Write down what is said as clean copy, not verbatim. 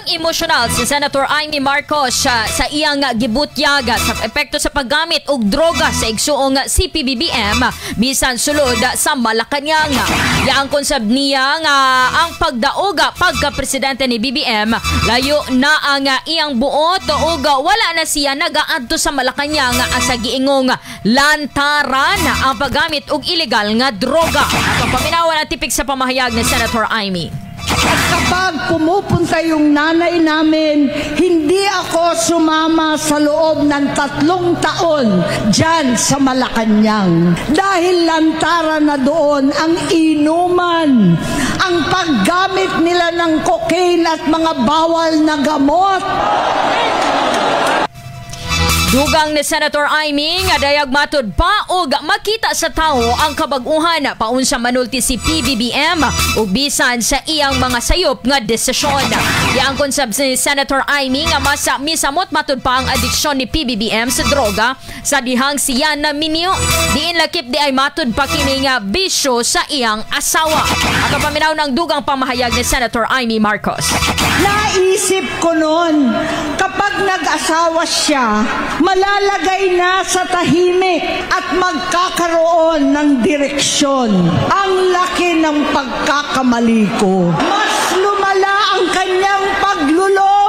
emosyonal si Senator Amy Marcos sa iyang gibutyag sa epekto sa paggamit og droga sa igsuong CPBBM bisan sulod sa Malacañang. Yang konsab niya nga ang pagdaoga pagka-presidente ni BBM layo na ang iyang buot ug wala na siya nagaadto sa Malacañang sa giingong lantaran ang paggamit og illegal nga droga. Ang paminawan ang tipik sa pamahayag ni Senator Amy. At kapag pumupunta yung nanay namin, hindi ako sumama sa loob ng 3 taon dyan sa Malacañang. Dahil lantara na doon ang inuman, ang paggamit nila ng cocaine at mga bawal na gamot. Dugang ni Senator Amy nga dayag matud pa og makita sa tao ang kabag-uhan paunsa manulti si PBBM ug bisan sa iyang mga sayop nga desisyon. Yang konsab si Senator Amy nga misamot matud pa ang adiksyon ni PBBM sa droga sa dihang siya na minyo. Diin lakip di ay matud pa kini nga bisyo sa iyang asawa. Ang paminaw ng dugang pamahayag ni Senator Amy Marcos. Naisip ko noon, kapag nag-asawa siya, malalagay na sa tahimik at magkakaroon ng direksyon. Ang laki ng pagkakamali ko. Mas lumala ang kanyang pagluloko